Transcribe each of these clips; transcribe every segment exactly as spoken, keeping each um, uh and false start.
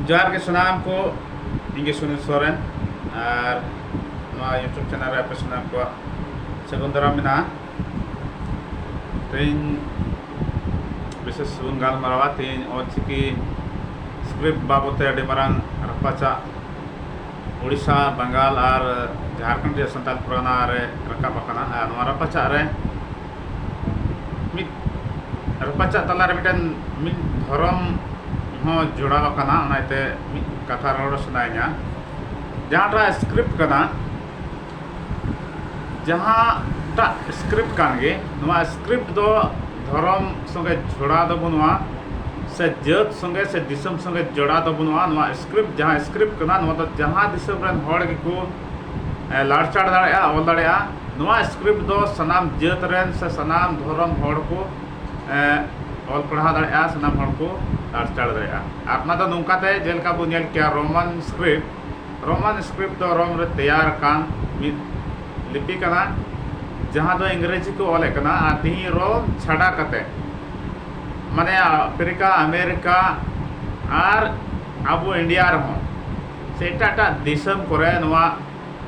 ᱡᱚᱦᱟᱨ ᱜᱮ ᱥᱟᱱᱟᱢ ᱠᱚ, ᱤᱧ ᱜᱮ ᱥᱩᱱᱤᱞ ᱥᱚᱨᱮᱱ᱾ ᱟᱨ ᱱᱚᱣᱟ YouTube ᱪᱮᱱᱮᱞ ᱨᱮ ᱟᱯᱮ ᱥᱟᱱᱟᱢ ᱠᱚᱣᱟᱜ ᱥᱟᱹᱜᱩᱱ ᱫᱟᱨᱟᱢ ᱢᱮᱱᱟᱜᱼᱟ᱾ ᱛᱮᱦᱮᱧ ᱵᱤᱥᱮᱥ ᱵᱚᱱ ᱜᱟᱞᱢᱟᱨᱟᱣᱟ, ᱛᱮᱦᱮᱧ ᱚᱞᱪᱤᱠᱤ ᱥᱠᱨᱤᱯᱴ ᱵᱟᱵᱚᱛ ᱛᱮ ᱟᱹᱰᱤ ᱢᱟᱨᱟᱝ ᱨᱟᱯᱟᱪᱟᱜ ᱩᱲᱤᱥᱥᱟ, ᱵᱟᱝᱜᱟᱞ ᱟᱨ ᱡᱷᱟᱲᱠᱷᱚᱸᱰ ᱨᱮᱭᱟᱜ ᱥᱟᱱᱛᱟᱲ ᱯᱟᱨᱜᱟᱱᱟ ᱨᱮ ᱨᱟᱠᱟᱵ ᱟᱠᱟᱱᱟ᱾ ᱟᱨ ᱱᱚᱣᱟ ᱨᱟᱯᱟᱪᱟᱜ ᱨᱮ ᱢᱤᱫ ᱨᱟᱯᱟᱪᱟᱜ ᱛᱟᱞᱟᱨᱮ ᱢᱤᱫᱴᱮᱱ ᱢᱤᱫ ᱫᱷᱚᱨᱚᱢ ᱦᱚᱸ ᱡᱚᱲᱟᱣ ᱟᱠᱟᱱᱟ, ᱚᱱᱟᱛᱮ ᱢᱤᱫ ᱠᱟᱛᱷᱟ ᱨᱚᱲ ᱥᱟᱱᱟᱭᱤᱧᱟ᱾ ᱡᱟᱦᱟᱸᱴᱟᱜ ᱥᱠᱨᱤᱯᱴ ᱠᱟᱱᱟ, ᱡᱟᱦᱟᱸᱴᱟᱜ ᱥᱠᱨᱤᱯᱴ ᱠᱟᱱ ᱜᱮ, ᱱᱚᱣᱟ ᱥᱠᱨᱤᱯᱴ ᱫᱚ ᱫᱷᱚᱨᱚᱢ ᱥᱚᱸᱜᱮ ᱡᱚᱲᱟᱣ ᱫᱚ ᱵᱟᱹᱱᱩᱜᱼᱟ, ᱥᱮ ᱡᱟᱹᱛ ᱥᱚᱸᱜᱮ ᱥᱮ ᱫᱤᱥᱚᱢ ᱥᱚᱸᱜᱮ ᱡᱚᱲᱟᱣ ᱫᱚ ᱵᱟᱹᱱᱩᱜᱼᱟ᱾ ᱱᱚᱣᱟ ᱥᱠᱨᱤᱯᱴ, ᱡᱟᱦᱟᱸ ᱥᱠᱨᱤᱯᱴ ᱠᱟᱱᱟ, ᱱᱚᱣᱟ ᱫᱚ ᱡᱟᱦᱟᱸ ᱫᱤᱥᱚᱢ ᱨᱮᱱ ᱦᱚᱲ ᱜᱮᱠᱚ, ᱮ, ᱞᱟᱲᱪᱟᱲ ᱫᱟᱲᱮᱭᱟᱜᱼᱟ, ᱚᱞ ᱫᱟᱲᱮᱭᱟᱜᱼᱟ᱾ ᱱᱚᱣᱟ ᱥᱠᱨᱤᱯᱴ ᱫᱚ ᱥᱟᱱᱟᱢ ᱡᱟᱹᱛ ᱨᱮᱱ ᱥᱮ ᱥᱟᱱᱟᱢ ᱫᱷᱚᱨᱚᱢ ᱦᱚᱲ ᱠᱚ, ᱮ, ᱚᱞ ᱯᱟᱲᱦᱟᱣ ᱫᱟᱲᱮᱭᱟᱜᱼᱟ, ᱥᱟᱱᱟᱢ ᱦᱚᱲ ᱠᱚ ᱞᱟᱲᱪᱟᱲ ᱫᱟᱲᱮᱭᱟᱜᱼᱟ᱾ ᱟᱨ ᱚᱱᱟ ᱫᱚ ᱱᱚᱝᱠᱟᱛᱮ, ᱡᱮᱞᱮᱠᱟ ᱵᱚᱱ ᱧᱮᱞ ᱠᱮᱭᱟ, ᱨᱳᱢᱟᱱ ᱥᱠᱨᱤᱯᱴ, ᱨᱳᱢᱟᱱ ᱥᱠᱨᱤᱯᱴ ᱫᱚ ᱨᱳᱢ ᱨᱮ ᱛᱮᱭᱟᱨ ᱟᱠᱟᱱ ᱢᱤᱫ ᱞᱤᱯᱤ ᱠᱟᱱᱟ, ᱡᱟᱦᱟᱸ ᱫᱚ ᱤᱝᱨᱮᱡᱤ ᱠᱚ ᱚᱞᱮᱫ ᱠᱟᱱᱟ᱾ ᱟᱨ ᱛᱮᱦᱮᱧ ᱨᱳᱢ ᱪᱷᱟᱰᱟ ᱠᱟᱛᱮ, ᱢᱟᱱᱮ, ᱟᱯᱷᱨᱤᱠᱟ, ᱟᱢᱮᱨᱤᱠᱟ ᱟᱨ ᱟᱵᱚ ᱤᱱᱰᱤᱭᱟ ᱨᱮᱦᱚᱸ ᱥᱮ ᱮᱴᱟᱜ ᱮᱴᱟᱜ ᱫᱤᱥᱚᱢ ᱠᱚᱨᱮ ᱱᱚᱣᱟ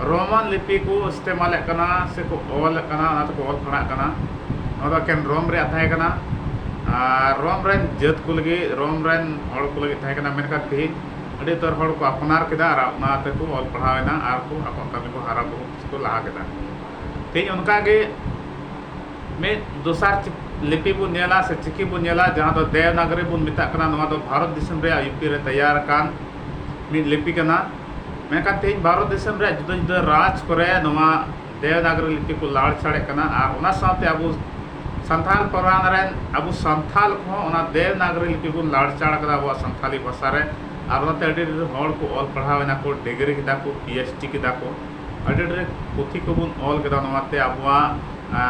ᱨᱳᱢᱟᱱ ᱞᱤᱯᱤ ᱠᱚ ᱤᱥᱛᱮᱢᱟᱞᱮᱫ ᱠᱟᱱᱟ ᱥᱮ ᱠᱚ ᱚᱞᱮᱫ ᱠᱟᱱᱟ, ᱚᱱᱟ ᱛᱮᱠᱚ ᱚᱞ ᱯᱟᱲᱦᱟᱜ ᱠᱟᱱᱟ᱾ ᱱᱚᱣᱟ ᱫᱚ ᱮᱠᱮᱱ ᱨᱳᱢ ᱨᱮᱭᱟᱜ ᱛᱟᱦᱮᱸ ᱠᱟᱱᱟ ᱟᱨ ᱨᱳᱢ ᱨᱮᱱ ᱡᱟᱹᱛ ᱠᱚ ᱞᱟᱹᱜᱤᱫ, ᱨᱳᱢ ᱨᱮᱱ ᱦᱚᱲ ᱠᱚ ᱞᱟᱹᱜᱤᱫ ᱛᱟᱦᱮᱸ ᱠᱟᱱᱟ᱾ ᱢᱮᱱᱠᱷᱟᱱ ᱛᱮᱦᱮᱧ ᱟᱹᱰᱤ ᱩᱛᱟᱹᱨ ᱦᱚᱲ ᱠᱚ ᱟᱯᱱᱟᱨ ᱠᱮᱫᱟ ᱟᱨ ᱚᱱᱟ ᱛᱮᱠᱚ ᱚᱞ ᱯᱟᱲᱦᱟᱣ ᱮᱱᱟ ᱟᱨ ᱠᱚ ᱟᱠᱚᱣᱟᱜ ᱠᱟᱹᱢᱤ ᱠᱚ ᱦᱟᱨᱟ ᱵᱩᱨᱩ ᱠᱚ ᱞᱟᱦᱟ ᱠᱮᱫᱟ᱾ ᱛᱮᱦᱮᱧ ᱚᱱᱠᱟ ᱜᱮ ᱢᱤᱫ ᱫᱚᱥᱟᱨ ᱪᱤ-, ᱞᱤᱯᱤ ᱵᱚᱱ ᱧᱮᱞᱟ ᱥᱮ ᱪᱤᱠᱤ ᱵᱚᱱ ᱧᱮᱞᱟ, ᱡᱟᱦᱟᱸ ᱫᱚ ᱫᱮᱵᱽᱱᱟᱜᱚᱨᱤ ᱵᱚᱱ ᱢᱮᱛᱟᱜ ᱠᱟᱱᱟ᱾ ᱱᱚᱣᱟ ᱫᱚ ᱵᱷᱟᱨᱚᱛ ᱫᱤᱥᱚᱢ ᱨᱮᱭᱟᱜ ᱤᱭᱩ ᱯᱤ ᱨᱮ ᱛᱮᱭᱟᱨ ᱟᱠᱟᱱ ᱢᱤᱫ ᱞᱤᱯᱤ ᱠᱟᱱᱟ᱾ ᱢᱮᱱᱠᱷᱟᱱ ᱛᱮᱦᱮᱧ ᱵᱷᱟᱨᱚᱛ ᱫᱤᱥᱚᱢ ᱨᱮᱭᱟᱜ ᱡᱩᱫᱟᱹ ᱡᱩᱫᱟᱹ ᱨᱟᱡᱽ ᱠᱚᱨᱮ ᱱᱚᱣᱟ ᱫᱮᱵᱽᱱᱟᱜᱚᱨᱤ ᱞᱤᱯᱤ ᱠᱚ ᱞᱟᱲᱪᱟᱲᱮᱫ ᱠᱟᱱᱟ᱾ ᱟᱨ ᱚᱱᱟ ᱥᱟᱶᱛᱮ ᱟᱵᱚ ᱥᱟᱱᱛᱟᱲ ᱯᱟᱨᱜᱟᱱᱟ ᱨᱮᱱ ᱟᱵᱚ ᱥᱟᱱᱛᱟᱲ ᱠᱚᱦᱚᱸ ᱚᱱᱟ ᱫᱮᱵᱽᱱᱟᱜᱚᱨᱤ ᱞᱤᱯᱤ ᱵᱚᱱ ᱞᱟᱲᱪᱟᱲ ᱠᱟᱫᱟ ᱟᱵᱚᱣᱟᱜ ᱥᱟᱱᱛᱟᱲᱤ ᱵᱷᱟᱥᱟ ᱨᱮ᱾ ᱟᱨ ᱚᱱᱟᱛᱮ ᱟᱹᱰᱤ ᱰᱷᱮᱨ ᱦᱚᱲ ᱠᱚ ᱚᱞ ᱯᱟᱲᱦᱟᱣ ᱮᱱᱟ ᱠᱚ, ᱰᱤᱜᱽᱨᱤ ᱠᱮᱫᱟ ᱠᱚ, ᱯᱤ ᱮᱭᱤᱪ ᱰᱤ ᱠᱮᱫᱟ ᱠᱚ, ᱟᱹᱰᱤ ᱰᱷᱮᱨ ᱯᱩᱛᱷᱤ ᱠᱚᱵᱚᱱ ᱚᱞ ᱠᱮᱫᱟ᱾ ᱱᱚᱣᱟᱛᱮ ᱟᱵᱚᱣᱟᱜ, ᱟ,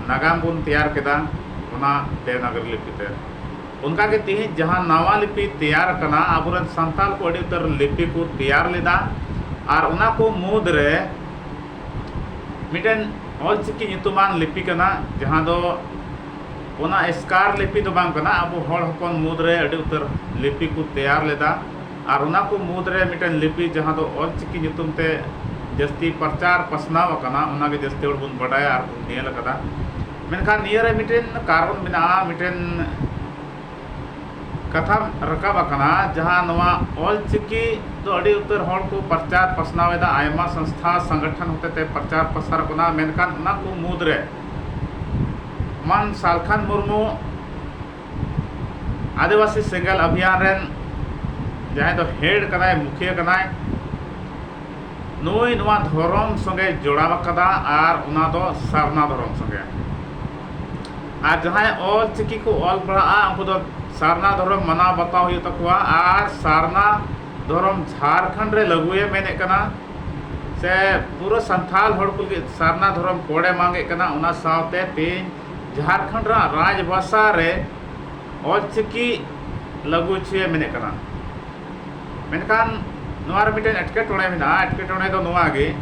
ᱱᱟᱜᱟᱢ ᱵᱚᱱ ᱛᱮᱭᱟᱨ ᱠᱮᱫᱟ ᱚᱱᱟ ᱫᱮᱵᱽᱱᱟᱜᱚᱨᱤ ᱞᱤᱯᱤ ᱛᱮ᱾ ᱚᱱᱠᱟᱜᱮ ᱛᱮᱦᱮᱧ ᱡᱟᱦᱟᱸ ᱱᱟᱣᱟ ᱞᱤᱯᱤ ᱛᱮᱭᱟᱨ ᱠᱟᱱᱟ, ᱟᱵᱚᱨᱮᱱ ᱥᱟᱱᱛᱟᱲ ᱠᱚ ᱟᱹᱰᱤ ᱩᱛᱟᱹᱨ ᱞᱤᱯᱤ ᱠᱚ ᱛᱮᱭᱟᱨ ᱞᱮᱫᱟ᱾ ᱟᱨ ᱚᱱᱟ ᱠᱚ ᱢᱩᱫᱽᱨᱮ ᱢᱤᱫᱴᱮᱱ ᱚᱞᱪᱤᱠᱤ ᱧᱩᱛᱩᱢᱟᱱ ᱞᱤᱯᱤ ᱠᱟᱱᱟ, ᱡᱟᱦᱟᱸ ᱫᱚ ᱚᱱᱟ ᱮᱥᱠᱟᱨ ᱞᱤᱯᱤ ᱫᱚ ᱵᱟᱝ ᱠᱟᱱᱟ, ᱟᱵᱚ ᱦᱚᱲ ᱦᱚᱯᱚᱱ ᱢᱩᱫᱽᱨᱮ ᱟᱹᱰᱤ ᱩᱛᱟᱹᱨ ᱞᱤᱯᱤ ᱠᱚ ᱛᱮᱭᱟᱨ ᱞᱮᱫᱟ᱾ ᱟᱨ ᱚᱱᱟ ᱠᱚ ᱢᱩᱫᱽᱨᱮ ᱢᱤᱫᱴᱮᱱ ᱞᱤᱯᱤ ᱡᱟᱦᱟᱸ ᱫᱚ ᱚᱞᱪᱤᱠᱤ ᱧᱩᱛᱩᱢ ᱛᱮ ᱡᱟᱹᱥᱛᱤ ᱯᱨᱚᱪᱟᱨ ᱯᱟᱥᱱᱟᱣ ᱟᱠᱟᱱᱟ, ᱚᱱᱟᱜᱮ ᱡᱟᱹᱥᱛᱤ ᱦᱚᱲ ᱵᱚᱱ ᱵᱟᱰᱟᱭᱟ ᱟᱨ ᱵᱚᱱ ᱧᱮᱞ ᱟᱠᱟᱫᱟ᱾ ᱢᱮᱱᱠᱷᱟᱱ ᱱᱤᱭᱟᱹ ᱨᱮ ᱢᱤᱫᱴᱮᱱ ᱠᱟᱨᱚᱱ ᱢᱮᱱᱟᱜᱼᱟ, ᱢᱤᱫᱴᱮᱱ ᱠᱟᱛᱷᱟ ᱨᱟᱠᱟᱵ ᱟᱠᱟᱱᱟ, ᱡᱟᱦᱟᱸ ᱱᱚᱣᱟ ᱚᱞᱪᱤᱠᱤ ᱫᱚ ᱟᱹᱰᱤ ᱩᱛᱟᱹᱨ ᱦᱚᱲ ᱠᱚ ᱯᱨᱚᱪᱟᱨ ᱯᱟᱥᱱᱟᱣ ᱮᱫᱟ, ᱟᱭᱢᱟ ᱥᱚᱝᱥᱛᱷᱟ ᱥᱚᱝᱜᱚᱴᱷᱚᱱ ᱦᱚᱛᱮᱛᱮ ᱯᱨᱚᱪᱟᱨ ᱯᱨᱚᱥᱟᱨ ᱠᱟᱱᱟ, ᱢᱮᱱᱠᱷᱟᱱ ᱚᱱᱟ ᱠᱚ ᱢᱩᱫᱽᱨᱮ ᱢᱟᱱ ᱥᱟᱞᱠᱷᱟᱱ ᱢᱩᱨᱢᱩ ᱟᱹᱫᱤᱵᱟᱹᱥᱤ ᱥᱮᱸᱜᱮᱞ ᱚᱵᱷᱤᱭᱟᱱ ᱨᱮᱱ ᱡᱟᱦᱟᱸᱭ ᱫᱚ ᱦᱮᱰ ᱠᱟᱱᱟᱭ, ᱢᱩᱠᱷᱤᱭᱟᱹ ᱠᱟᱱᱟᱭ, ᱱᱩᱭ ᱱᱚᱣᱟ ᱫᱷᱚᱨᱚᱢ ᱥᱚᱸᱜᱮ ᱡᱚᱲᱟᱣ ᱟᱠᱟᱫᱟ, ᱟᱨ ᱚᱱᱟ ᱫᱚ ᱥᱟᱨᱱᱟ ᱫᱷᱚᱨᱚᱢ ᱥᱚᱸᱜᱮ᱾ ᱟᱨ ᱡᱟᱦᱟᱸᱭ ᱚᱞ ᱪᱤᱠᱤ ᱠᱚ ᱚᱞ ᱯᱟᱲᱦᱟᱜᱼᱟ, ᱩᱱᱠᱩ ᱫᱚ ᱥᱟᱨᱱᱟ ᱫᱷᱚᱨᱚᱢ ᱢᱟᱱᱟᱣ ᱵᱟᱛᱟᱣ ᱦᱩᱭᱩᱜ ᱛᱟᱠᱚᱣᱟ, ᱟᱨ ᱥᱟᱨᱱᱟ ᱫᱷᱚᱨᱚᱢ ᱡᱷᱟᱲᱠᱷᱚᱸᱰ ᱨᱮ ᱞᱟᱹᱜᱩᱭᱮ ᱢᱮᱱᱮᱫ ᱠᱟᱱᱟ, ᱥᱮ ᱯᱩᱨᱟᱹ ᱥᱟᱱᱛᱟᱲ ᱦᱚᱲ ᱠᱚ ᱞᱟᱹᱜᱤᱫ ᱥᱟᱨᱱᱟ ᱫᱷᱚᱨᱚᱢ ᱠᱳᱰᱮ ᱢᱟᱜᱮᱫ ᱠᱟᱱᱟ᱾ ᱚᱱᱟ ᱥᱟᱶᱛᱮ ᱛᱮᱦᱮᱧ ᱡᱷᱟᱲᱠᱷᱚᱸᱰ ᱨᱮᱱᱟᱜ ᱨᱟᱡᱽ ᱵᱷᱟᱥᱟ ᱨᱮ ᱚᱞ ᱪᱤᱠᱤ ᱞᱟᱹᱜᱩ ᱦᱚᱪᱚᱭᱮ ᱢᱮᱱᱮᱫ ᱠᱟᱱᱟ᱾ ᱢᱮᱱᱠᱷᱟᱱ ᱱᱚᱣᱟ ᱨᱮ ᱢᱤᱫᱴᱮᱱ ᱮᱴᱠᱮᱴᱚᱬᱮ ᱢᱮᱱᱟᱜᱼᱟ᱾ ᱮᱴᱠᱮᱴᱚᱬᱮ ᱫᱚ ᱱᱚᱣᱟ ᱜᱮ,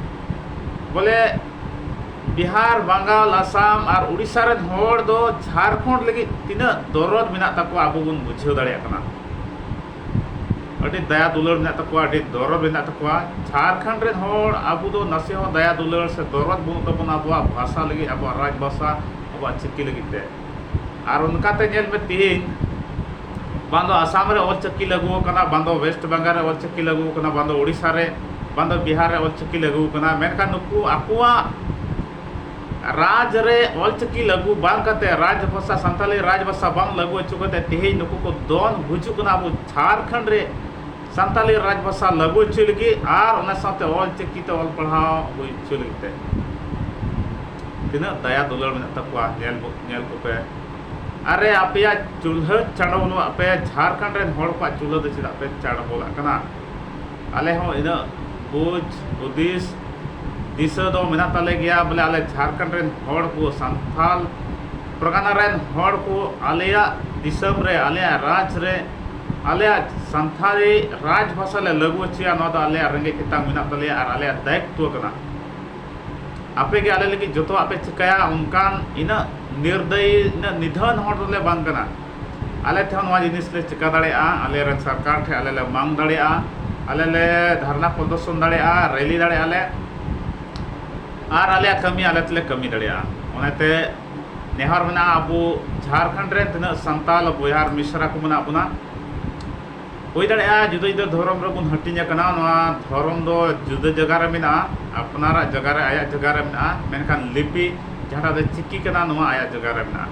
ᱵᱚᱞᱮ ᱵᱤᱦᱟᱨ, ᱵᱟᱝᱜᱟᱞ, ᱟᱥᱟᱢ ᱟᱨ ᱩᱲᱤᱥᱥᱟ ᱨᱮᱱ ᱦᱚᱲ ᱫᱚ ᱡᱷᱟᱲᱠᱷᱚᱸᱰ ᱞᱟᱹᱜᱤᱫ ᱛᱤᱱᱟᱹᱜ ᱫᱚᱨᱚᱫ ᱢᱮᱱᱟᱜ ᱛᱟᱠᱚᱣᱟ, ᱟᱵᱚ ᱵᱚᱱ ᱵᱩᱡᱷᱟᱹᱣ ᱫᱟᱲᱮᱭᱟᱜ ᱠᱟᱱᱟ᱾ ᱟᱹᱰᱤ ᱫᱟᱭᱟ ᱫᱩᱞᱟᱹᱲ ᱢᱮᱱᱟᱜ ᱛᱟᱠᱚᱣᱟ, ᱟᱹᱰᱤ ᱫᱚᱨᱚᱫ ᱢᱮᱱᱟᱜ ᱛᱟᱠᱚᱣᱟ᱾ ᱡᱷᱟᱲᱠᱷᱚᱸᱰ ᱨᱮᱱ ᱦᱚᱲ ᱟᱵᱚ ᱫᱚ ᱱᱟᱥᱮ ᱦᱚᱸ ᱫᱟᱭᱟ ᱫᱩᱞᱟᱹᱲ ᱥᱮ ᱫᱚᱨᱚᱫ ᱵᱟᱹᱱᱩᱜ ᱛᱟᱵᱚᱱᱟ ᱟᱵᱚᱣᱟᱜ ᱵᱷᱟᱥᱟ ᱞᱟᱹᱜᱤᱫ, ᱟᱵᱚᱣᱟᱜ ᱨᱟᱡᱽ ᱵᱷᱟᱥᱟ, ᱟᱵᱚᱣᱟᱜ ᱪᱤᱠᱤ ᱞᱟᱹᱜᱤᱫ ᱛᱮ᱾ ᱟᱨ ᱚᱱᱠᱟᱛᱮ ᱧᱮᱞ ᱢᱮ, ᱛᱮᱦᱮᱧ ᱵᱟᱝ ᱫᱚ ᱟᱥᱟᱢ ᱨᱮ ᱚᱞ ᱪᱤᱠᱤ ᱞᱟᱹᱜᱩ ᱟᱠᱟᱱᱟ, ᱵᱟᱝ ᱫᱚ ᱳᱭᱮᱥᱴ ᱵᱮᱝᱜᱚᱞ ᱨᱮ ᱚᱞ ᱪᱤᱠᱤ ᱞᱟᱹᱜᱩ ᱟᱠᱟᱱᱟ, ᱵᱟᱝ ᱫᱚ ᱳᱰᱤᱥᱟ ᱨᱮ, ᱵᱟᱝ ᱫᱚ ᱵᱤᱦᱟᱨ ᱨᱮ ᱚᱞ ᱪᱤᱠᱤ ᱞᱟᱹᱜᱩ ᱟᱠᱟᱱᱟ᱾ ᱢᱮᱱᱠᱷᱟᱱ ᱱᱩᱠᱩ ᱟᱠᱚᱣᱟᱜ ᱨᱟᱡᱽ ᱨᱮ ᱚᱞ ᱪᱤᱠᱤ ᱞᱟᱹᱜᱩ ᱵᱟᱝ ᱠᱟᱛᱮ, ᱨᱟᱡᱽ ᱵᱷᱟᱥᱟ, ᱥᱟᱱᱛᱟᱞᱤ ᱨᱟᱡᱽ ᱵᱷᱟᱥᱟ ᱵᱟᱝ ᱞᱟᱹᱜᱩ ᱦᱚᱪᱚ ᱠᱟᱛᱮ, ᱛᱮᱦᱮᱧ ᱱᱩᱠᱩ ᱠᱚ ᱫᱚᱱ ᱜᱩᱡᱩᱜ ᱠᱟᱱᱟ ᱟᱵᱚ ᱡᱷᱟᱲᱠᱷᱚᱸᱰ ᱨᱮ ᱥᱟᱱᱛᱟᱞᱤ ᱨᱟᱡᱽ ᱵᱷᱟᱥᱟ ᱞᱟᱹᱜᱩ ᱦᱚᱪᱚᱭ ᱞᱟᱹᱜᱤᱫ ᱟᱨ ᱚᱱᱟ ᱥᱟᱶᱛᱮ ᱚᱞ ᱪᱤᱠᱤ ᱛᱮ ᱚᱞ ᱯᱟᱲᱦᱟᱣ ᱦᱩᱭ ᱦᱚᱪᱚᱭ ᱞᱟᱹᱜᱤᱫ ᱛᱮ᱾ ᱛᱤᱱᱟᱹᱜ ᱫᱟᱭᱟ ᱫᱩᱞᱟᱹᱲ ᱢᱮᱱᱟᱜ ᱛᱟᱠᱚᱣᱟ, ᱧᱮᱞ ᱵᱚ-, ᱧᱮᱞ ᱠᱚᱯᱮ᱾ ᱟᱨᱮ, ᱟᱯᱮᱭᱟᱜ ᱪᱩᱞᱦᱟᱹ ᱪᱟᱰᱚ ᱵᱟᱹᱱᱩᱜ, ᱟᱯᱮ ᱡᱷᱟᱲᱠᱷᱚᱸᱰ ᱨᱮᱱ ᱦᱚᱲ ᱠᱚᱣᱟᱜ ᱪᱩᱞᱦᱟᱹ ᱫᱚ ᱪᱮᱫᱟᱜ ᱯᱮ ᱪᱟᱰᱚ ᱵᱚᱞᱟᱜ ᱠᱟᱱᱟ? ᱟᱞᱮ ᱦᱚᱸ ᱤᱱᱟᱹᱜ ᱵᱩᱡᱽ ᱦᱩᱫᱤᱥ ᱫᱤᱥᱟᱹ ᱫᱚ ᱢᱮᱱᱟᱜ ᱛᱟᱞᱮ ᱜᱮᱭᱟ, ᱵᱚᱞᱮ ᱟᱞᱮ ᱡᱷᱟᱲᱠᱷᱚᱸᱰ ᱨᱮᱱ ᱦᱚᱲ ᱠᱚ, ᱥᱟᱱᱛᱟᱞ ᱯᱟᱨᱜᱟᱱᱟ ᱨᱮᱱ ᱦᱚᱲ ᱠᱚ ᱟᱞᱮᱭᱟᱜ ᱫᱤᱥᱚᱢ ᱨᱮ, ᱟᱞᱮᱭᱟᱜ ᱨᱟᱡᱽ ᱨᱮ, ᱟᱞᱮᱭᱟᱜ ᱥᱟᱱᱛᱟᱲᱤ ᱨᱟᱡᱽ ᱵᱷᱟᱥᱟ ᱞᱮ ᱞᱟᱹᱜᱩ ᱦᱚᱪᱚᱭᱟ, ᱱᱚᱣᱟ ᱫᱚ ᱟᱞᱮᱭᱟᱜ ᱨᱮᱸᱜᱮᱡ ᱛᱮᱛᱟᱝ ᱢᱮᱱᱟᱜ ᱛᱟᱞᱮᱭᱟ ᱟᱨ ᱟᱞᱮᱭᱟᱜ ᱫᱟᱭᱤᱛᱛᱚ ᱠᱟᱱᱟ᱾ ᱟᱯᱮ ᱜᱮ ᱟᱞᱮ ᱞᱟᱹᱜᱤᱫ ᱡᱚᱛᱚᱣᱟᱜ ᱯᱮ ᱪᱤᱠᱟᱹᱭᱟ, ᱚᱱᱠᱟᱱ ᱤᱱᱟᱹᱜ ᱱᱤᱨᱫᱟᱭᱤ, ᱩᱱᱟᱹᱜ ᱱᱤᱫᱷᱟᱹᱱ ᱦᱚᱲ ᱫᱚᱞᱮ ᱵᱟᱝ ᱠᱟᱱᱟ᱾ ᱟᱞᱮ ᱴᱷᱮᱱ ᱱᱚᱣᱟ ᱡᱤᱱᱤᱥ ᱞᱮ ᱪᱤᱠᱟ ᱫᱟᱲᱮᱭᱟᱜᱼᱟ, ᱟᱞᱮ ᱨᱮᱱ ᱥᱚᱨᱠᱟᱨ ᱴᱷᱮᱱ ᱟᱞᱮ ᱞᱮ ᱢᱟᱝ ᱫᱟᱲᱮᱭᱟᱜᱼᱟ, ᱟᱞᱮ ᱞᱮ ᱫᱷᱟᱨᱱᱟ ᱯᱨᱚᱫᱚᱨᱥᱚᱱ ᱫᱟᱲᱮᱭᱟᱜᱼᱟ, ᱨᱮᱞᱤ ᱫᱟᱲᱮᱭᱟᱜᱼᱟ ᱞᱮ, ᱟᱨ ᱟᱞᱮᱭᱟᱜ ᱠᱟᱹᱢᱤ ᱟᱞᱮ ᱛᱮᱞᱮ ᱠᱟᱹᱢᱤ ᱫᱟᱲᱮᱭᱟᱜᱼᱟ᱾ ᱚᱱᱟᱛᱮ ᱱᱮᱦᱚᱨ ᱢᱮᱱᱟᱜᱼᱟ, ᱟᱵᱚ ᱡᱷᱟᱲᱠᱷᱚᱸᱰ ᱨᱮᱱ ᱛᱤᱱᱟᱹᱜ ᱥᱟᱱᱛᱟᱞ ᱵᱚᱭᱦᱟ ᱟᱨ ᱢᱤᱥᱨᱟ ᱠᱚ ᱢᱮᱱᱟᱜ ᱵᱚᱱᱟ, ᱦᱩᱭ ᱫᱟᱲᱮᱭᱟᱜᱼᱟ ᱡᱩᱫᱟᱹ ᱡᱩᱫᱟᱹ ᱫᱷᱚᱨᱚᱢ ᱨᱮᱵᱚᱱ ᱦᱟᱹᱴᱤᱧ ᱟᱠᱟᱱᱟ, ᱱᱚᱣᱟ ᱫᱷᱚᱨᱚᱢ ᱫᱚ ᱡᱩᱫᱟᱹ ᱡᱟᱭᱜᱟ ᱨᱮ ᱢᱮᱱᱟᱜᱼᱟ, ᱟᱯᱱᱟᱨᱟᱜ ᱡᱟᱭᱜᱟ ᱨᱮ, ᱟᱭᱟᱜ ᱡᱟᱭᱜᱟ ᱨᱮ ᱢᱮᱱᱟᱜᱼᱟ, ᱢᱮᱱᱠᱷᱟᱱ ᱞᱤᱯᱤ ᱡᱟᱦᱟᱸᱴᱟᱜ ᱫᱚ ᱪᱤᱠᱤ ᱠᱟᱱᱟ, ᱱᱚᱣᱟ ᱟᱭᱟᱜ ᱡᱟᱭᱜᱟ ᱨᱮ ᱢᱮᱱᱟᱜᱼᱟ᱾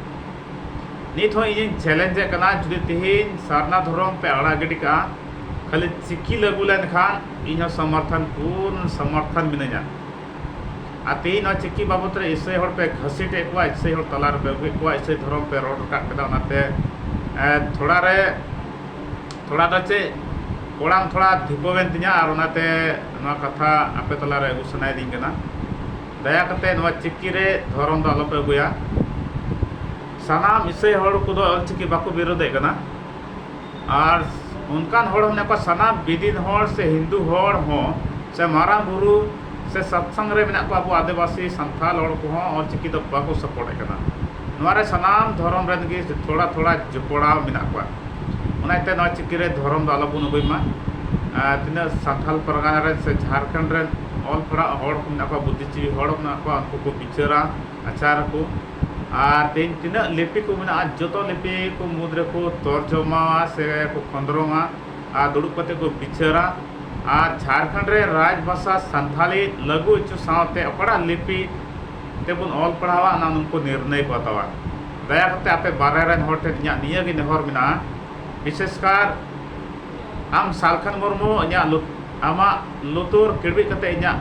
ᱱᱤᱛ ᱦᱚᱸ ᱤᱧᱤᱧ ᱪᱮᱞᱮᱧᱡᱽ ᱮᱫ ᱠᱟᱱᱟ, ᱡᱩᱫᱤ ᱛᱮᱦᱮᱧ ᱥᱟᱨᱱᱟ ᱫᱷᱚᱨᱚᱢ ᱯᱮ ᱟᱲᱟᱜ ᱜᱤᱰᱤ ᱠᱟᱜᱼᱟ, ᱠᱷᱟᱹᱞᱤ ᱪᱤᱠᱤ ᱞᱟᱹᱜᱩ ᱞᱮᱱᱠᱷᱟᱱ ᱤᱧ ᱦᱚᱸ ᱥᱚᱢᱚᱨᱛᱷᱚᱱ, ᱯᱩᱨᱱ ᱥᱚᱢᱚᱨᱛᱷᱚᱱ ᱢᱤᱱᱟᱹᱧᱟ᱾ ᱟᱨ ᱛᱮᱦᱮᱧ ᱱᱚᱣᱟ ᱪᱤᱠᱤ ᱵᱟᱵᱚᱛ ᱨᱮ ᱤᱥᱟᱹᱭ ᱦᱚᱲ ᱯᱮ ᱜᱷᱟᱹᱥᱤᱴ ᱮᱫ ᱠᱚᱣᱟ, ᱤᱥᱟᱹᱭ ᱦᱚᱲ ᱛᱟᱞᱟ ᱨᱮᱯᱮ ᱟᱹᱜᱩᱭᱮᱫ ᱠᱚᱣᱟ, ᱤᱥᱟᱹᱭ ᱫᱷᱚᱨᱚᱢ ᱯᱮ ᱨᱚᱲ ᱨᱟᱠᱟᱵ ᱠᱮᱫᱟ, ᱚᱱᱟᱛᱮ ᱮ, ᱛᱷᱚᱲᱟ ᱨᱮ ᱛᱷᱚᱲᱟ ᱫᱚ ᱪᱮᱫ, ᱠᱚᱲᱟᱢ ᱛᱷᱚᱲᱟ ᱫᱷᱤᱯᱟᱹᱣᱮᱱ ᱛᱤᱧᱟ, ᱟᱨ ᱚᱱᱟᱛᱮ ᱱᱚᱣᱟ ᱠᱟᱛᱷᱟ ᱟᱯᱮ ᱛᱟᱞᱟᱨᱮ ᱟᱹᱜᱩ ᱥᱟᱱᱟᱭᱮᱫᱤᱧ ᱠᱟᱱᱟ᱾ ᱫᱟᱭᱟ ᱠᱟᱛᱮ ᱱᱚᱣᱟ ᱪᱤᱠᱤ ᱨᱮ ᱫᱷᱚᱨᱚᱢ ᱫᱚ ᱟᱞᱚᱯᱮ ᱟᱹᱜᱩᱭᱟ᱾ ᱥᱟᱱᱟᱢ ᱤᱥᱟᱹᱭ ᱦᱚᱲ ᱠᱚᱫᱚ ᱚᱞᱪᱤᱠᱤ ᱵᱟᱠᱚ ᱵᱤᱨᱳᱫᱮᱫ ᱠᱟᱱᱟ, ᱟᱨ ᱚᱱᱠᱟᱱ ᱦᱚᱲ ᱦᱚᱸ ᱢᱮᱱᱟᱜ ᱠᱚᱣᱟ, ᱥᱟᱱᱟᱢ ᱵᱤᱫᱤᱱ ᱦᱚᱲ ᱥᱮ ᱦᱤᱱᱫᱩ ᱦᱚᱲ ᱦᱚᱸ ᱥᱮ ᱢᱟᱨᱟᱝ ᱵᱩᱨᱩ ᱥᱮ ᱥᱟᱛᱥᱟᱝ ᱨᱮ ᱢᱮᱱᱟᱜ ᱠᱚᱣᱟ ᱟᱵᱚ ᱟᱹᱫᱤᱵᱟᱹᱥᱤ ᱥᱟᱱᱛᱟᱲ ᱦᱚᱲ ᱠᱚᱦᱚᱸ ᱚᱞᱪᱤᱠᱤ ᱫᱚ ᱵᱟᱠᱚ ᱥᱟᱯᱳᱨᱴ ᱮᱫ ᱠᱟᱱᱟ᱾ ᱱᱚᱣᱟ ᱨᱮ ᱥᱟᱱᱟᱢ ᱫᱷᱚᱨᱚᱢ ᱨᱮᱱ ᱜᱮ ᱛᱷᱚᱲᱟ ᱛᱷᱚᱲᱟ ᱡᱚᱯᱲᱟᱣ ᱢᱮᱱᱟᱜ ᱠᱚᱣᱟ᱾ ᱚᱱᱟᱛᱮ ᱱᱚᱣᱟ ᱪᱤᱠᱤ ᱨᱮ ᱫᱷᱚᱨᱚᱢ ᱫᱚ ᱟᱞᱚᱵᱚᱱ ᱟᱹᱜᱩᱭ ᱢᱟ᱾ ᱟᱨ ᱛᱤᱱᱟᱹᱜ ᱥᱟᱱᱛᱟᱲ ᱯᱟᱨᱜᱟᱱᱟ ᱨᱮᱱ ᱥᱮ ᱡᱷᱟᱲᱠᱷᱚᱸᱰ ᱨᱮᱱ ᱚᱞ ᱯᱟᱲᱦᱟᱜ ᱦᱚᱲ ᱠᱚ ᱢᱮᱱᱟᱜ ᱠᱚᱣᱟ, ᱵᱩᱫᱽᱫᱷᱤᱡᱤᱵᱤ ᱦᱚᱲ ᱠᱚ ᱢᱮᱱᱟᱜ ᱠᱚᱣᱟ, ᱩᱱᱠᱩ ᱠᱚ ᱵᱤᱪᱟᱹᱨᱟ, ᱟᱪᱟᱨ ᱟᱠᱚ᱾ ᱟᱨ ᱛᱮᱦᱮᱧ ᱛᱤᱱᱟᱹᱜ ᱞᱤᱯᱤ ᱠᱚ ᱢᱮᱱᱟᱜᱼᱟ, ᱡᱚᱛᱚ ᱞᱤᱯᱤ ᱠᱚ ᱢᱩᱫᱽ ᱨᱮᱠᱚ ᱛᱚᱨᱡᱚᱢᱟᱣᱟ ᱥᱮ ᱠᱚ ᱠᱷᱚᱸᱫᱽᱨᱚᱝᱟ ᱟᱨ ᱫᱩᱲᱩᱵ ᱠᱟᱛᱮ ᱠᱚ ᱵᱤᱪᱟᱹᱨᱟ᱾ ᱟᱨ ᱡᱷᱟᱲᱠᱷᱚᱸᱰ ᱨᱮ ᱨᱟᱡᱽ ᱵᱷᱟᱥᱟ ᱥᱟᱱᱛᱷᱟᱞᱤ ᱞᱟᱹᱜᱩ ᱦᱚᱪᱚ ᱥᱟᱶᱛᱮ ᱚᱠᱟᱴᱟᱜ ᱞᱤᱯᱤ ᱛᱮᱵᱚᱱ ᱚᱞ ᱯᱟᱲᱦᱟᱣᱟ, ᱚᱱᱟ ᱱᱩᱠᱩ ᱱᱤᱨᱱᱚᱭ ᱠᱚ ᱦᱟᱛᱟᱣᱟ᱾ ᱫᱟᱭᱟ ᱠᱟᱛᱮ ᱟᱯᱮ ᱵᱟᱨᱦᱮ ᱨᱮᱱ ᱦᱚᱲ ᱴᱷᱮᱱ ᱤᱧᱟᱹᱜ ᱱᱤᱭᱟᱹ ᱜᱮ ᱱᱮᱦᱚᱨ ᱢᱮᱱᱟᱜᱼᱟ, ᱵᱤᱥᱮᱥ ᱠᱟᱨ ᱟᱢ ᱥᱟᱞᱠᱷᱟᱱ ᱢᱩᱨᱢᱩ, ᱤᱧᱟᱹᱜ ᱞᱩ-, ᱟᱢᱟᱜ ᱞᱩᱛᱩᱨ ᱠᱤᱲᱵᱤᱫ ᱠᱟᱛᱮ ᱤᱧᱟᱹᱜ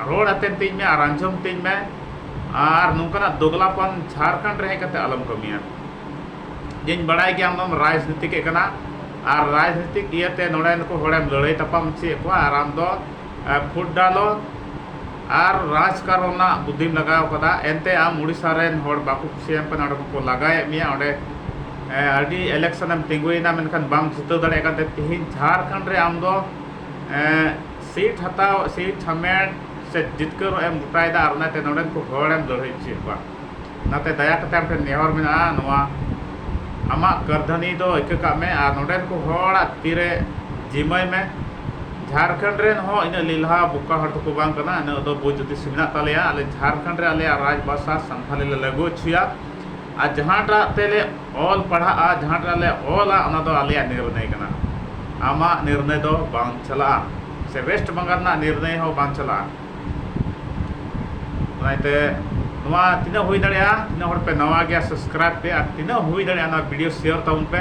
ᱨᱚᱲ ᱟᱛᱮᱱ ᱛᱤᱧ ᱢᱮ ᱟᱨ ᱟᱸᱡᱚᱢ ᱛᱤᱧ ᱢᱮ᱾ ᱟᱨ ᱱᱚᱝᱠᱟᱱᱟᱜ ᱫᱚᱜᱽᱞᱟᱯᱚᱱ ᱡᱷᱟᱲᱠᱷᱚᱸᱰ ᱨᱮ ᱦᱮᱡ ᱠᱟᱛᱮ ᱟᱞᱚᱢ ᱠᱟᱹᱢᱤᱭᱟ᱾ ᱡᱮᱧ ᱵᱟᱲᱟᱭ ᱜᱮᱭᱟ ᱟᱢ ᱫᱚᱢ ᱨᱟᱡᱽᱱᱤᱛᱤᱠ ᱮᱫ ᱠᱟᱱᱟ, ᱟᱨ ᱨᱟᱡᱽᱱᱤᱛᱤᱠ ᱤᱭᱟᱹᱛᱮ ᱱᱚᱰᱮᱱ ᱠᱚ ᱦᱚᱲᱮᱢ ᱞᱟᱹᱲᱦᱟᱹᱭ ᱛᱟᱯᱟᱢ ᱦᱚᱪᱚᱭᱮᱫ ᱠᱚᱣᱟ, ᱟᱨ ᱟᱢ ᱫᱚ, ᱮ, ᱯᱷᱩᱴ ᱰᱟᱞᱚ ᱟᱨ ᱨᱟᱡᱽᱠᱟᱨ ᱨᱮᱱᱟᱜ ᱵᱩᱫᱽᱫᱷᱤᱢ ᱞᱟᱜᱟᱣ ᱠᱟᱫᱟ᱾ ᱮᱱᱛᱮ ᱟᱢ ᱩᱲᱤᱥᱥᱟ ᱨᱮᱱ ᱦᱚᱲ ᱵᱟᱠᱚ ᱠᱩᱥᱤᱭᱟᱢ ᱠᱟᱱᱟ, ᱚᱸᱰᱮ ᱠᱚ ᱞᱟᱜᱟᱭᱮᱫ ᱢᱮᱭᱟ, ᱚᱸᱰᱮ, ᱮ, ᱟᱹᱰᱤ ᱤᱞᱮᱠᱥᱚᱱ ᱮᱢ ᱛᱤᱸᱜᱩᱭᱮᱱᱟ, ᱢᱮᱱᱠᱷᱟᱱ ᱵᱟᱢ ᱡᱤᱛᱟᱹᱣ ᱫᱟᱲᱮᱭᱟᱜ ᱠᱟᱱ ᱛᱮ ᱛᱮᱦᱮᱧ ᱡᱷᱟᱲᱠᱷᱚᱸᱰ ᱨᱮ ᱟᱢ ᱫᱚ, ᱮ, ᱥᱤᱴ ᱦᱟᱛᱟᱣ, ᱥᱤᱴ ᱦᱟᱢᱮᱴ ᱥᱮ ᱡᱤᱛᱠᱟᱹᱨᱚᱜ ᱮᱢ ᱜᱚᱴᱟᱭᱮᱫᱟ, ᱟᱨ ᱚᱱᱟᱛᱮ ᱱᱚᱰᱮᱱ ᱠᱚ ᱦᱚᱲᱮᱢ ᱞᱟᱹᱲᱦᱟᱹᱭ ᱦᱚᱪᱚᱭᱮᱫ ᱠᱚᱣᱟ᱾ ᱚᱱᱟᱛᱮ ᱫᱟᱭᱟ ᱠᱟᱛᱮ ᱟᱢ ᱴᱷᱮᱱ ᱱᱮᱦᱚᱨ ᱢᱮᱱᱟᱜᱼᱟ, ᱱᱚᱣᱟ ᱟᱢᱟᱜ ᱠᱟᱹᱨᱫᱷᱟᱹᱱᱤ ᱫᱚ ᱤᱠᱟᱹ ᱠᱟᱜ ᱢᱮ ᱟᱨ ᱱᱚᱰᱮᱱ ᱠᱚ ᱦᱚᱲᱟᱜ ᱛᱤᱨᱮ ᱡᱤᱢᱟᱹᱭ ᱢᱮ᱾ ᱡᱷᱟᱲᱠᱷᱚᱸᱰ ᱨᱮᱱ ᱦᱚᱸ ᱤᱱᱟᱹᱜ ᱞᱮᱞᱦᱟ ᱵᱚᱠᱟ ᱦᱚᱲ ᱫᱚᱠᱚ ᱵᱟᱝ ᱠᱟᱱᱟ, ᱤᱱᱟᱹᱜ ᱫᱚ ᱵᱩᱡᱽ ᱦᱩᱫᱤᱥ ᱢᱮᱱᱟᱜ ᱛᱟᱞᱮᱭᱟ᱾ ᱟᱞᱮ ᱡᱷᱟᱲᱠᱷᱚᱸᱰ ᱨᱮ ᱟᱞᱮᱭᱟᱜ ᱨᱟᱡᱽ ᱵᱷᱟᱥᱟ ᱥᱟᱱᱛᱷᱟᱞᱤ ᱞᱮ ᱞᱟᱹᱜᱩ ᱦᱚᱪᱚᱭᱟ᱾ ᱟᱨ ᱡᱟᱦᱟᱸᱴᱟᱜ ᱛᱮᱞᱮ ᱚᱞ ᱯᱟᱲᱦᱟᱜᱼᱟ, ᱡᱟᱦᱟᱸᱴᱟᱜ ᱞᱮ ᱚᱞᱟ, ᱚᱱᱟ ᱫᱚ ᱟᱞᱮᱭᱟᱜ ᱱᱤᱨᱱᱟᱭ ᱠᱟᱱᱟ᱾ ᱟᱢᱟᱜ ᱱᱤᱨᱱᱟᱭ ᱫᱚ ᱵᱟᱝ ᱪᱟᱞᱟᱜᱼᱟ, ᱥᱮ ᱣᱮᱥᱴ ᱵᱮᱝᱜᱟᱞ ᱨᱮᱱᱟᱜ ᱱᱤᱨᱱᱟᱭ ᱦᱚᱸ ᱵᱟᱝ ᱪᱟᱞᱟᱜᱼᱟ᱾ ᱚᱱᱟᱛᱮ ᱱᱚᱣᱟ ᱛᱤᱱᱟᱹᱜ ᱦᱩᱭ ᱫᱟᱲᱮᱭᱟᱜᱼᱟ, ᱛᱤᱱᱟᱹᱜ ᱦᱚᱲ ᱯᱮ ᱱᱟᱣᱟ ᱜᱮᱭᱟ, subscribe ᱯᱮ, ᱟᱨ ᱛᱤᱱᱟᱹᱜ ᱦᱩᱭ ᱫᱟᱲᱮᱭᱟᱜᱼᱟ, ᱱᱚᱣᱟ video share ᱛᱟᱵᱚᱱ ᱯᱮ,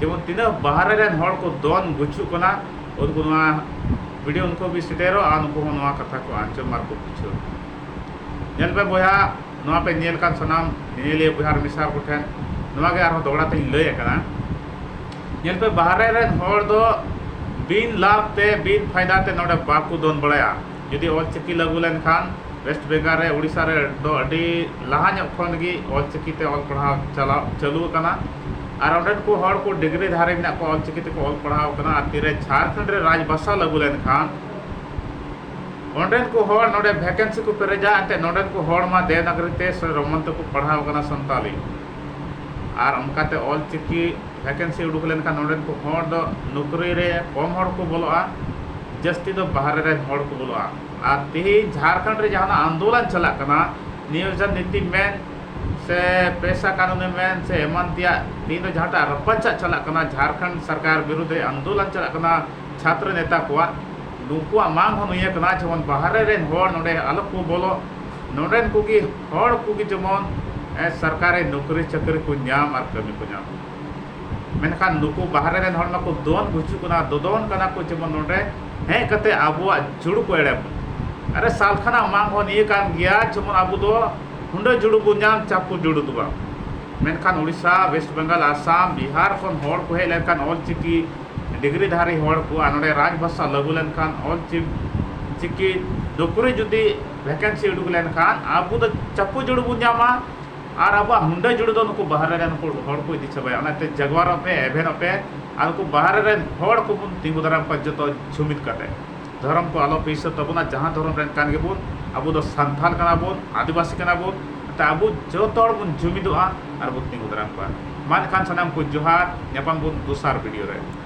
ᱡᱮᱢᱚᱱ ᱛᱤᱱᱟᱹᱜ ᱵᱟᱦᱨᱮ ᱨᱮᱱ ᱦᱚᱲ ᱠᱚ ᱫᱚᱱ ᱜᱩᱪᱩᱜ ᱠᱟᱱᱟ, ᱩᱱᱠᱩ ᱱᱚᱣᱟ video ᱩᱱᱠᱩ ᱵᱤ ᱥᱮᱴᱮᱨᱚᱜ ᱟᱨ ᱩᱱᱠᱩ ᱦᱚᱸ ᱱᱚᱣᱟ ᱠᱟᱛᱷᱟ ᱠᱚ ᱟᱸᱡᱚᱢ ᱟᱨ ᱠᱚ ᱵᱩᱡᱷᱟᱹᱣ᱾ ᱧᱮᱞ ᱯᱮ ᱵᱚᱭᱦᱟ, ᱱᱚᱣᱟ ᱯᱮ ᱧᱮᱞ ᱠᱟᱱ ᱥᱟᱱᱟᱢ ᱧᱮᱧᱮᱞᱤᱭᱟᱹ ᱵᱚᱭᱦᱟ ᱟᱨ ᱢᱤᱥᱨᱟ ᱠᱚᱴᱷᱮᱱ ᱱᱚᱣᱟ ᱜᱮ ᱟᱨᱦᱚᱸ ᱫᱚᱦᱲᱟ ᱛᱮᱧ ᱞᱟᱹᱭ ᱟᱠᱟᱱᱟ᱾ ᱧᱮᱞ ᱯᱮ, ᱵᱟᱦᱨᱮ ᱨᱮᱱ ᱦᱚᱲ ᱫᱚ ᱵᱤᱱ ᱞᱟᱵᱷ ᱛᱮ, ᱵᱤᱱ ᱯᱷᱟᱭᱫᱟ ᱛᱮ ᱱᱚᱰᱮ ᱵᱟᱠᱚ ᱫᱚᱱ ᱵᱟᱲᱟᱭᱟ᱾ ᱡᱩᱫᱤ ᱚᱞᱪᱤᱠᱤ ᱞᱟᱹᱜᱩ ᱞᱮᱱᱠᱷᱟᱱ ᱣᱮᱥᱴ ᱵᱮᱝᱜᱟᱞ ᱨᱮ, ᱩᱲᱤᱥᱥᱟ ᱨᱮ ᱫᱚ ᱟᱹᱰᱤ ᱞᱟᱦᱟ ᱧᱚᱜ ᱠᱷᱚᱱ ᱜᱮ ᱚᱞᱪᱤᱠᱤ ᱛᱮ ᱚᱞ ᱯᱟᱲᱦᱟᱣ ᱪᱟᱞᱟᱣ ᱪᱟᱹᱞᱩ ᱟᱠᱟᱱᱟ᱾ ᱟᱨ ᱚᱸᱰᱮᱱ ᱠᱚ ᱦᱚᱲ ᱠᱚ ᱰᱤᱜᱽᱨᱤ ᱫᱷᱟᱨᱤ ᱢᱮᱱᱟᱜ ᱠᱚᱣᱟ, ᱚᱞᱪᱤᱠᱤ ᱛᱮᱠᱚ ᱚᱞ ᱯᱟᱲᱦᱟᱣ ᱟᱠᱟᱱᱟ᱾ ᱟᱨ ᱛᱤᱨᱮ ᱡᱷᱟᱲᱠᱷᱚᱸᱰ ᱨᱮ ᱨᱟᱡᱽ ᱵᱷᱟᱥᱟ ᱞᱟᱹᱜᱩ ᱞᱮᱱᱠᱷᱟᱱ ᱚᱸᱰᱮᱱ ᱠᱚ ᱦᱚᱲ ᱱᱚᱰᱮ vacancy ᱠᱚ ᱯᱮᱨᱮᱡᱟ, ᱮᱱᱛᱮᱫ ᱱᱚᱰᱮᱱ ᱠᱚ ᱦᱚᱲ ᱢᱟ ᱫᱮᱵᱽᱱᱟᱜᱚᱨᱤ ᱛᱮ ᱥᱮ ᱨᱳᱢᱟᱱ ᱛᱮᱠᱚ ᱯᱟᱲᱦᱟᱣ ᱠᱟᱱᱟ ᱥᱟᱱᱛᱟᱞᱤ᱾ ᱟᱨ ᱚᱱᱠᱟᱛᱮ ᱚᱞᱪᱤᱠᱤ vacancy ᱩᱰᱩᱠ ᱞᱮᱱᱠᱷᱟᱱ ᱱᱚᱰᱮᱱ ᱠᱚ ᱦᱚᱲ ᱫᱚ ᱱᱚᱠᱨᱤ ᱨᱮ ᱠᱚᱢ ᱦᱚᱲ ᱠᱚ ᱵᱚᱞᱚᱜᱼᱟ, ᱡᱟᱹᱥᱛᱤ ᱫᱚ ᱵᱟᱦᱨᱮ ᱨᱮᱱ ᱦᱚᱲ ᱠᱚ ᱵᱚᱞᱚᱜᱼᱟ᱾ ᱟᱨ ᱛᱮᱦᱮᱧ ᱡᱷᱟᱲᱠᱷᱚᱸᱰ ᱨᱮ ᱡᱟᱦᱟᱱᱟᱜ ᱟᱱᱫᱳᱞᱚᱱ ᱪᱟᱞᱟᱜ ᱠᱟᱱᱟ, ᱱᱤᱭᱳᱡᱚᱱ ᱱᱤᱛᱤ ᱢᱮᱱ ᱥᱮ ᱯᱮᱥᱟ ᱠᱟᱹᱱᱩᱱᱮ ᱢᱮᱱ ᱥᱮ ᱮᱢᱟᱱ ᱛᱮᱭᱟᱜ, ᱛᱮᱦᱮᱧ ᱫᱚ ᱡᱟᱦᱟᱸᱴᱟᱜ ᱨᱟᱯᱟᱪᱟᱜ ᱪᱟᱞᱟᱜ ᱠᱟᱱᱟ, ᱡᱷᱟᱲᱠᱷᱚᱸᱰ ᱥᱚᱨᱠᱟᱨ ᱵᱤᱨᱩᱫᱷ ᱨᱮ ᱟᱱᱫᱳᱞᱚᱱ ᱪᱟᱞᱟᱜ ᱠᱟᱱᱟ ᱪᱷᱟᱛᱨᱚ ᱱᱮᱛᱟ ᱠᱚᱣᱟᱜ, ᱱᱩᱠᱩᱣᱟᱜ ᱢᱟᱝ ᱦᱚᱸ ᱱᱤᱭᱟᱹ ᱠᱟᱱᱟ, ᱡᱮᱢᱚᱱ ᱵᱟᱦᱨᱮ ᱨᱮᱱ ᱦᱚᱲ ᱱᱚᱰᱮ ᱟᱞᱚ ᱠᱚ ᱵᱚᱞᱚᱜ, ᱱᱚᱰᱮᱱ ᱠᱚᱜᱮ ᱦᱚᱲ ᱠᱚᱜᱮ ᱡᱮᱢᱚᱱ, ᱮ, ᱥᱚᱨᱠᱟᱨᱤ ᱱᱚᱠᱨᱤ ᱪᱟᱹᱠᱨᱤ ᱠᱚ ᱧᱟᱢ ᱟᱨ ᱠᱟᱹᱢᱤ ᱠᱚ ᱧᱟᱢ᱾ ᱢᱮᱱᱠᱷᱟᱱ ᱱᱩᱠᱩ ᱵᱟᱦᱨᱮ ᱨᱮᱱ ᱦᱚᱲ ᱢᱟᱠᱚ ᱫᱚᱱ ᱜᱩᱪᱩᱜ ᱠᱟᱱᱟ, ᱫᱚᱫᱚᱱ ᱠᱟᱱᱟ ᱠᱚ, ᱡᱮᱢᱚᱱ ᱱᱚᱰᱮ ᱦᱮᱡ ᱠᱟᱛᱮ ᱟᱵᱚᱣᱟᱜ ᱡᱩᱲᱩ ᱠᱚ ᱮᱲᱮ ᱵᱚᱱ᱾ ᱟᱨᱮ, ᱥᱟᱞᱠᱷᱟᱱᱟᱜ ᱢᱟᱝ ᱦᱚᱸ ᱱᱤᱭᱟᱹ ᱠᱟᱱ ᱜᱮᱭᱟ, ᱡᱮᱢᱚᱱ ᱟᱵᱚ ᱫᱚ ᱦᱩᱸᱰᱟᱹ ᱡᱩᱲᱩ ᱵᱚᱱ ᱧᱟᱢ, ᱪᱟᱯᱚ ᱡᱩᱲᱩ ᱫᱚ ᱵᱟᱝ᱾ ᱢᱮᱱᱠᱷᱟᱱ ᱩᱲᱤᱥᱥᱟ, ᱣᱮᱥᱴ ᱵᱮᱝᱜᱟᱞ, ᱟᱥᱟᱢ, ᱵᱤᱦᱟᱨ ᱠᱷᱚᱱ ᱦᱚᱲ ᱠᱚ ᱦᱮᱡ ᱞᱮᱱᱠᱷᱟᱱ ᱚᱞ ᱪᱤᱠᱤ ᱰᱤᱜᱽᱨᱤ ᱫᱷᱟᱨᱤ ᱦᱚᱲ ᱠᱚ, ᱟᱨ ᱱᱚᱰᱮ ᱨᱟᱡᱽ ᱵᱷᱟᱥᱟ ᱞᱟᱹᱜᱩ ᱞᱮᱱᱠᱷᱟᱱ ᱚᱞ ᱪᱤ-, ᱪᱤᱠᱤ ᱱᱚᱠᱨᱤ ᱡᱩᱫᱤ vacancy ᱩᱰᱩᱠ ᱞᱮᱱᱠᱷᱟᱱ ᱟᱵᱚ ᱫᱚ ᱪᱟᱯᱚ ᱡᱩᱲᱩ ᱵᱚᱱ ᱧᱟᱢᱟ᱾ ᱟᱨ ᱟᱵᱚᱣᱟᱜ ᱦᱩᱸᱰᱟᱹ ᱡᱩᱲᱩ ᱫᱚ ᱱᱩᱠᱩ ᱵᱟᱦᱨᱮ ᱨᱮᱱ ᱠᱚ ᱦᱚᱲ ᱠᱚ ᱤᱫᱤ ᱪᱟᱵᱟᱭᱟ᱾ ᱚᱱᱟᱛᱮ ᱡᱟᱜᱽᱣᱟᱨᱚᱜ ᱯᱮ, ᱮᱵᱷᱮᱱᱚᱜ ᱯᱮ, ᱟᱨ ᱱᱩᱠᱩ ᱵᱟᱦᱨᱮ ᱨᱮᱱ ᱦᱚᱲ ᱠᱚᱵᱚᱱ ᱛᱤᱸᱜᱩ ᱫᱟᱨᱟᱢ ᱠᱚᱣᱟ ᱡᱚᱛᱚ ᱡᱩᱢᱤᱫ ᱠᱟᱛᱮ᱾ ᱫᱷᱚᱨᱚᱢ ᱠᱚ ᱟᱞᱚ ᱯᱮ ᱦᱤᱥᱟᱹᱵ ᱛᱟᱵᱚᱱᱟ, ᱡᱟᱦᱟᱸ ᱫᱷᱚᱨᱚᱢ ᱨᱮᱱ ᱠᱟᱱ ᱜᱮᱵᱚᱱ, ᱟᱵᱚ ᱫᱚ ᱥᱟᱱᱛᱟᱲ ᱠᱟᱱᱟ ᱵᱚᱱ, ᱟᱹᱫᱤᱵᱟᱹᱥᱤ ᱠᱟᱱᱟ ᱵᱚᱱ᱾ ᱟᱵᱚ ᱡᱚᱛᱚ ᱦᱚᱲ ᱵᱚᱱ ᱡᱩᱢᱤᱫᱚᱜᱼᱟ ᱟᱨ ᱵᱚᱱ ᱛᱤᱸᱜᱩ ᱫᱟᱨᱟᱢ ᱠᱚᱣᱟ᱾ ᱢᱟ ᱮᱱᱠᱷᱟᱱ ᱥᱟᱱᱟᱢ ᱠᱚ ᱡᱚᱦᱟᱨ, ᱧᱟᱯᱟᱢ ᱵᱚᱱ ᱫᱚᱥᱟᱨ ᱵᱷᱤᱰᱤᱭᱳ ᱨᱮ᱾